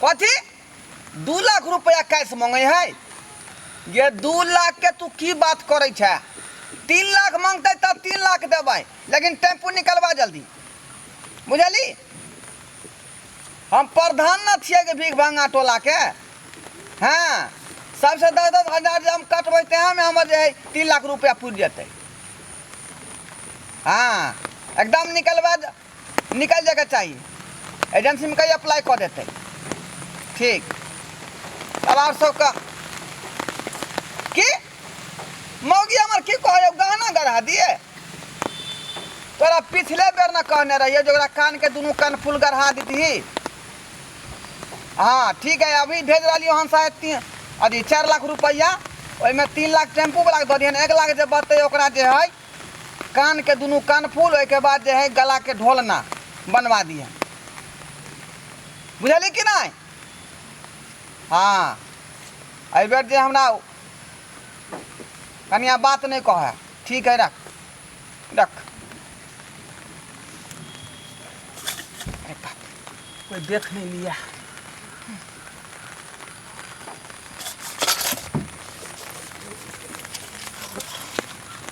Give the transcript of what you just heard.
कथी 2 लाख रुपया कैश मांगे है? ये 2 लाख के तू की बात करै छै? 3 लाख मांगतै तब 3 लाख देबै, लेकिन टेम्पू निकलबा जल्दी, बुझली? हम प्रधान न छियै कि भीख भंगा टोलाके। हँ, सबसे 10-10 हजार जे हम कटबै, तेहमे हमर जे है 3 लाख रुपया पुरि जेतै। हँ, एकदम निकलबा, निकल जायके चाही। एजेंसीमे कही अप्लाई कऽ देतै। ठीक, तब आओर सबके की मौगी हमर की कहै, गहना गढ़ा दिए तोरा? पिछले बेर ने कहने रहिए जे ओकरा कानके दुनू कान फूल गढ़ा दीही। हाँ, ठीक है, अभी भेज रहलियो हन शायद तीन अथी 4 लाख रुपैआ। ओहिमे 3 लाख टेम्पू वालाके दऽ दिहन, 1 लाख जे बचतै ओकरा जे है कानके दुनू कान फूल, ओहिके बाद जे है गलाके ढोलना बनवा दिहन, बुझलियै कि नहि? हाँ, एहिबेर जे हमरा कनिया बात नहि कहै। ठीक है, रख रख। अरे बाप, कोई देख नहीं लिया।